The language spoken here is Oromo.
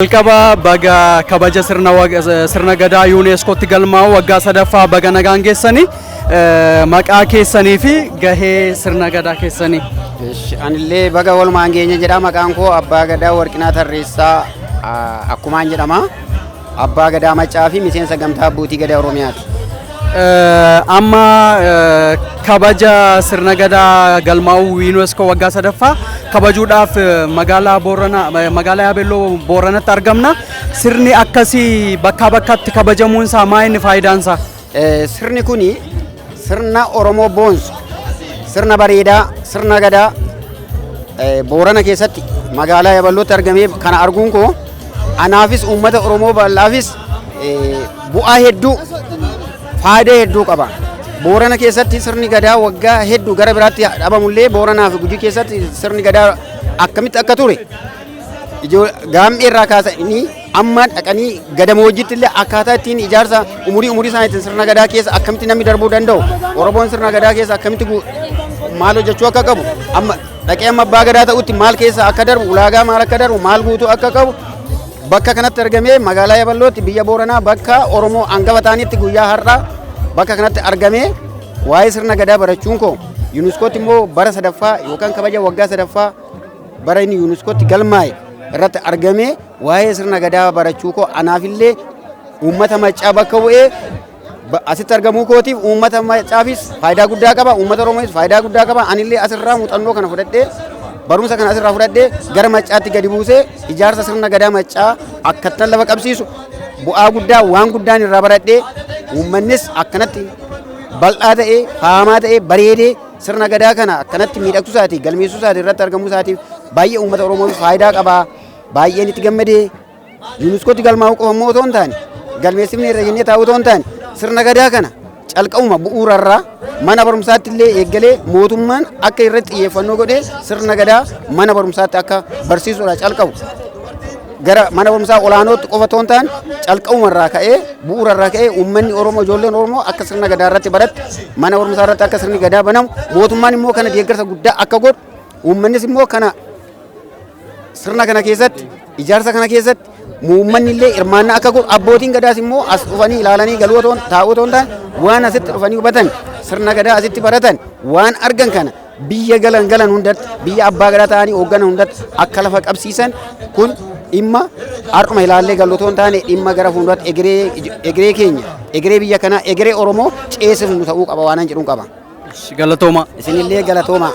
Jalqaba baga kabaja sirna gadaa yuuneeskootti galmaa'u waggaa sadaffaa baga nagaan geessanii, maqaa keessanii fi gahee sirna gadaa keessanii. Anillee baga walumaan geenye jedha. Maqaan koo Abbaa Gadaa Warqinaa Tarreessaa akkumaan jedhama. Abbaa Gadaa Maccaa fi miseensa gamtaa abbootii gadaa Oromiyaati. Amma kabaja sirna gadaa galmaa'uu yuuneeskoo waggaa sadaffaa kabajuudhaaf magaalaa Booranaa, magaalaa Yaabelloo Booranatti argamna. Sirni akkasii bakkaa bakkatti kabajamuun isaa maa inni faayidaan isaa? Sirni kuni sirna Oromoo boonsu, sirna bareedaa, sirna gadaa Boorana keessatti magaalaa Yaaballootti argamee kana arguun koo anaafis uummata Oromoo bal'aafis bu'aa hedduu, faayidaa hedduu qaba. Boorana keessatti sirni gadaa waggaa hedduu gara biraatti dhabamullee, Booranaa fi Gujii keessatti sirni gadaa akkamitti akka ture, gaammee irraa kaasanii amma dhaqanii gadamoojitti illee akkaataa ittiin ijaarsa umurii umurii isaaniitiin sirna gadaa keessa akkamitti namni darbuu danda'u, Oromoon sirna gadaa keessa akkamitti maal hojjechuu akka qabu, amma dhaqee amma abbaa gadaa ta'utti maal keessa akka darbu, ulaagaa maal akka darbu, maal guutuu akka qabu, bakka kanatti argamee magaalaa Yaballootti, biyya Booranaa, bakka Oromoo hangafa ta'anitti guyyaa har'aa bakka kanatti argamee waa'ee sirna gadaa barachuun koo, yuuniskootti immoo bara sadaffaa yookaan kabaja waggaa sadaffaa bara inni yuuniskootti galmaa'e irratti argamee waa'ee sirna gadaa barachuu koo, anaafillee uummata Maccaa bakka bu'ee asitti argamuu kootiif uummata Maccaafis faayidaa guddaa qaba, uummata Oromoofis faayidaa guddaa qaba. Anillee asirraa muuxannoo kana fudhadhee, barumsa kana asirraa fudhadhee gara Maccaatti gadi buusee ijaarsa sirna gadaa Maccaa akkattan lafa qabsiisu bu'aa guddaa, waan guddaan irraa baradhee, uummannis akkanatti bal'aa ta'ee, faamaa ta'ee, bareedee sirna gadaa kana akkanatti miidhagsuu isaatii, galmeessuu isaatii irratti argamuu isaatiif baay'ee uummata Oromoof faayidaa qaba. Baay'een itti gammadee. Yuuniskootti galmaa'uu qofa immoo otoo hin taane, galmeessifne irra jennee taa'uu otoo hin taane, sirna gadaa kana calqabuma bu'uurarraa mana barumsaatti illee eeggalee mootummaan akka irratti xiyyeeffannoo godhee sirna gadaa mana barumsaatti akka barsiisuudha calqabu. Gara mana barumsaa olaanootti qofa otoo hin taane, calqabumarraa ka'ee, bu'uurarraa ka'ee uummanni Oromoo, ijoolleen Oromoo akka sirna gadaa irratti baratti, mana barumsaa irratti akka sirni gadaa banamu, mootummaan immoo kana deeggarsa guddaa akka godhu, uummannis immoo kana sirna kana keessatti, ijaarsa kana keessatti uummanni illee hirmaannaa akka godhu, abbootiin gadaas immoo as dhufanii ilaalanii galuu otoo taa'uu otoo hin taane, waan asitti dhufanii hubatan, sirna gadaa asitti baratan, waan argan kana biyya galan galan hundatti, biyya abbaa gadaa ta'anii hoogganan hundatti akka lafa qabsiisan. Kun dhimma har'uma ilaallee galuu otoo hin taane, dhimma gara fuulduratti egeree keenya, egeree biyya kanaa, egeree Oromoo ceesifnu ta'uu qaba waanan jedhuun qaba. Galatooma. Isinillee galatooma.